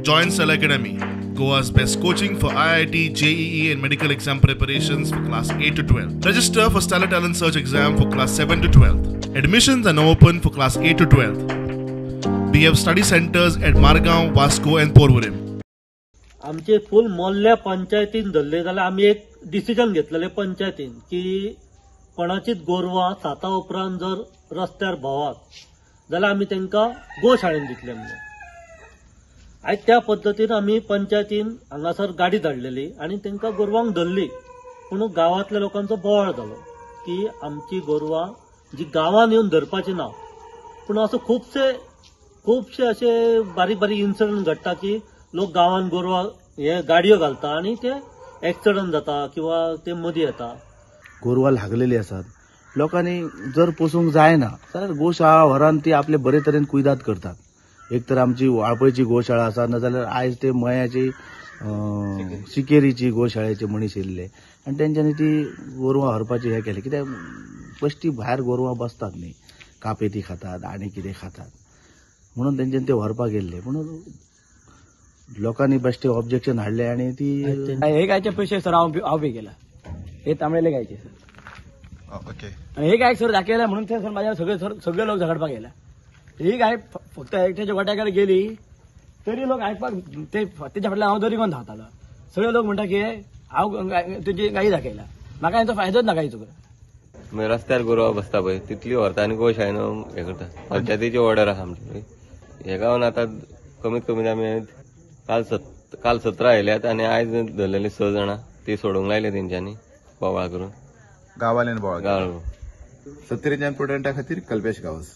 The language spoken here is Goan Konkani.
Join Stellar Academy, Goa's best coaching for IIT, JEE and medical exam preparations for class 8 to 12. Register for Stellar Talent Search exam for class 7 to 12. Admissions are now open for class 8 to 12. We have study centers at Margao, Vasco and Porvorim. आमचे फूल मोल्ल्या पंचायतीन धरले जाल्यार आमी एक डिसिजन घेतलेले पंचायतीन की कोणाचीच गोरवां 7 उपरांत जर रस्त्यार भोंवत जाल्यार आमी तांकां गोशाळेन दितले म्हणून. आयज त्या पद्दतीन आमी पंचायतीन हांगासर गाडी धाडलेली आनी तांकां गोरवांक धरली. पूण गांवांतल्या लोकांचो बोवाळ जालो की आमची गोरवां जी गांवांत येवन धरपाची ना. पूण असो खुबशे अशे बारीक बारीक इन्सिडंट घडटा की लोक गांवांत गोरवां हे गाडयो घालता आनी ते एक्सिडंट जाता किंवा ते मदीं येता. गोरवां लागलेली आसात, लोकांनी जर पोसूंक जायना जाल्यार गोशाळा व्हरान ती आपले बरे तरेन कुयदाद करतात. एक तर आमची वाळपयची गोशाळा आसा, नाजाल्यार आयज ते मयाची सिकेरीची गोशाळेचे मनीस येयल्ले आनी तेंच्यांनी ती गोरवां व्हरपाची हें केलें. कित्याक बेश्टी भायर गोरवां बसतात न्ही, कापेती खातात आनी कितें खातात म्हणून तेंच्यांनी ते व्हरपाक गेल्ले. म्हणून लोकांनी बेश्टे ऑब्जेक्शन हाडले आनी ती हे गायचे पैसे सर हांव पे केला, हे तांबडेले गायचे सर. ओके. आणि हे गाय सर दाखयला म्हणून ते सर माझ्या सगळे सर सगळे लोक झगडपाक गेला. ही गाय फक्त एकट्याच्या गोट्याकडे गेली तरी लोक आयकपाक ते तेच्या फाटल्यान हांव दरी कोण धांवतालो. सगळे लोक म्हणटा की हांव तुजी गायी दाखयला, म्हाका हेंचो फायदोच ना गायचो. मागीर रस्त्यार गोरवां बसता पळय तितली व्हरता आनी गोशाळेन हें करता. पंचायतीची ऑर्डर आसा आमची. हे गांवान आतां कमीत कमी आमी काल 17 आयल्यात आनी आयज धरलेली 6 जाणां, ती सोडूंक लायले तेंच्यांनी बोवाळ करून गांवांल्यान बोवाळ. सत्यरंजन प्रुडंटा खातीर कल्पेश गांवस.